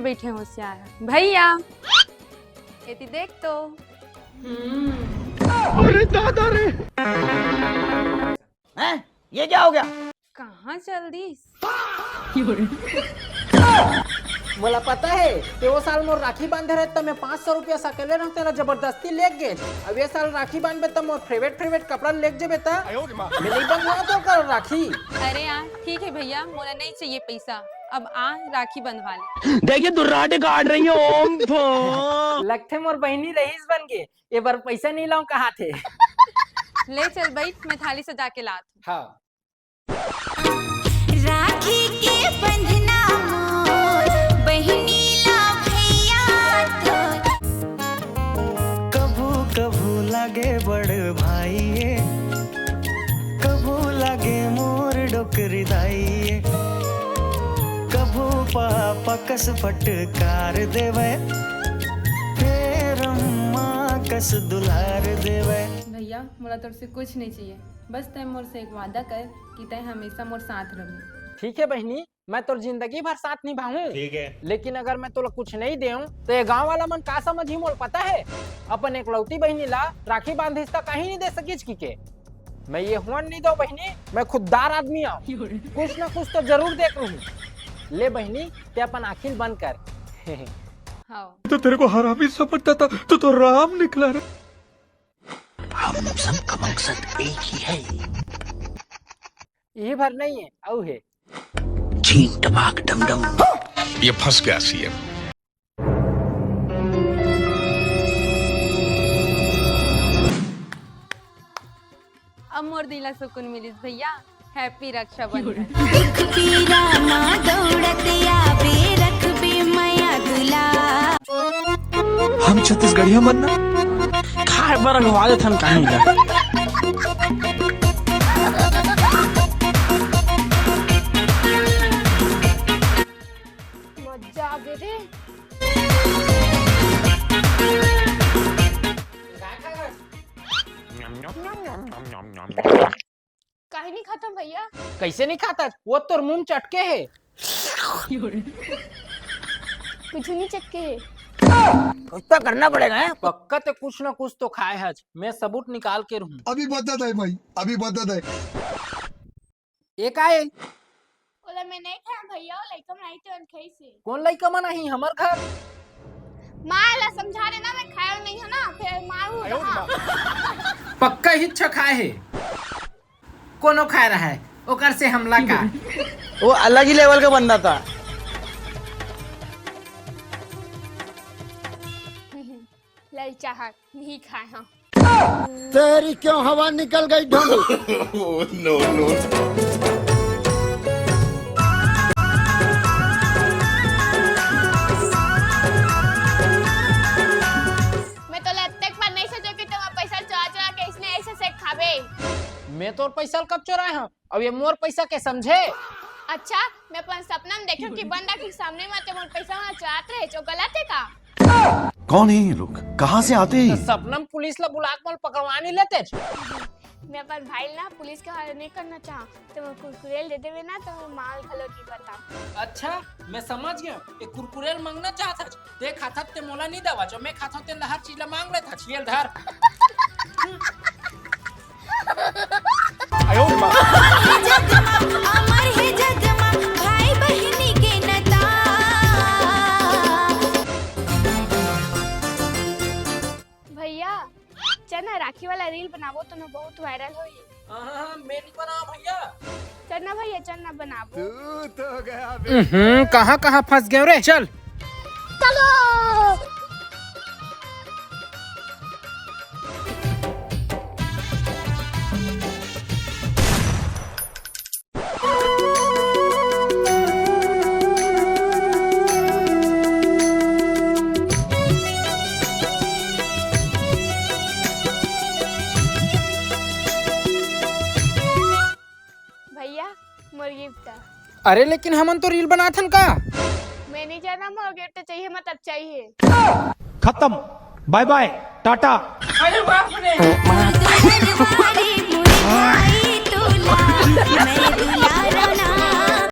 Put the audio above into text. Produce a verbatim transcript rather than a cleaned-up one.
बैठे होशियार भैया, एती देख तो। अरे दादा रे। हैं? ये क्या हो गया? कहाँ चल दिस? मोला पता है, ते वो साल मोर राखी बांधे रहे, त मैं पाँच सौ रुपया सकेले रहूं, तेला जबरदस्ती लेके गे। अब ये साल राखी बांधबे, त मोर फेवरेट फेवरेट कपड़ा लेके जेबे, त मैं नहीं बंधवा तो कर राखी। अरे यार, ठीक है भैया, मोला नहीं चाहिए पैसा, अब आ राखी बंधवा ले। देखिए दुर्राटे काट रही है, ओम फो। लगथे मोर बहिनी रहीस बन के, ए बर पैसा नहीं लाऊं कहा थे। ले चल बैठ, मैं थाली सजा के लात हूँ। हाँ। राखी के बंधना मोर बहिनी ला भैया तोर। कभू कभू लागे बड़ भाई ये, कभू लागे मोर डोकरी दाई ये, कभू पापा कस फटकार देवे, फेर अम्मा कस दुलार देवे। भैया, मोला तोर से कुछ नहीं चाहिए, बस तैं मोर से एक वादा कर कि तैं हमेशा मोर साथ रहे। ठीक है बहिनी, मैं तोर जिंदगी भर साथ निभाऊं। ठीक है। लेकिन अगर मैं तोला कुछ नहीं देऊं, तो ये गांव वाला मन का समझही मोला पता है? अपन एकलौती बहिनी ला राखी बांधिस त कहीं नहीं दे सकिस की के। मैं ये हुआ नहीं दो बहिनी, मैं खुददार आदमी आऊं। कुछ ना कुछ तो जरूर देख रहूं। ले बहिनी, ते अपन आँखी ल बंद कर। हाँ। तो तेरे को हरामी समझता था, तो तो राम निकला रे। हम सब का मकसद एक ही है। ये भर नहीं है, अउ है। झीन टपाक डम डम। ये फंस गया सीएम। अब मोर दिल ला सुकून मिलिस भैया। Happy रक्षाबंधन। दुख पीरा मा दौड़त आबे, रखबे मया दुलार। हम छत्तीसगढ़िया मन ना खाए बर अगवा देथन कहीं ना। मजा आ गे रे। काहे नहीं खाता भैया? कैसे नहीं खाता? वो तोर मुंह चटके है। कुछ नहीं चटके है। कुछ तो करना पड़ेगा, हैं? पक्का ते कुछ ना कुछ तो खाए हच। मैं सबूत निकाल के रहूं। अभी बदत है भाई, अभी बदत है। ये का है? ओला मैं नहीं खाया भैया, वो लइका मन आई ते मन खाई से। कौन लइका मन आही हमर घर? माँ ला समझा देना, मैं खाया नहीं है ना, फिर मारू रहा। पक्का ही अच्छा खाए है। कोनो खाए रहा है, ओकर से हमला का। वो अलग ही लेवल का बंदा था। ललचाहट नहीं खाए हम। तेरी क्यों हवा निकल गई ढोलू? Oh, no, no। मैं तो लत्ते पर नहीं सोचो कि तुम पैसा चोरा चोरा के इसने ऐसे से खाबे। मैं तोर पैसा कब चोराए हूँ? अब ये मोर पैसा के समझे? अच्छा, मैं अपन सपना में देखो कि बंदा के सामने में ते मोर पैसा में चोरात रहे, जो गलत है का? कौन है ये लोग, कहाँ से आते हैं ये? सपना में पुलिस ला बुला के मोला पकड़वा नहीं लेते? मैं अपन भाई ला पुलिस के हवाले नहीं करना चाहा, तो मैं कुरकुरे दे देवे ना, तो मैं माल घलो नहीं बता। अच्छा, मैं समझ गया, ये कुरकुरे मांगना चाहता। ते खाथस ते मोला नहीं देवा, जो मैं खाथों ते हर चीज ला मांग लेथस। ये धर। अमर हे जग मा, भाई बहिनी के नता। भैया, चल ना राखी वाला reel बनाबो तो ना बहुत viral होई। हाँ, हाँ, हाँ, मैं नहीं बनावा भैया। चल ना भैया, चल ना बनाबो। तू तो गया बे। हम्म, कहाँ कहाँ फंस गए रे? चल। चलो। भैया, मोर gift। अरे, लेकिन हमन तो reel बनाथन का? मैं नहीं जाना, मोर gift चाहिए, मतलब चाहिए। खत्म, bye bye, टाटा। अरे बाप रे।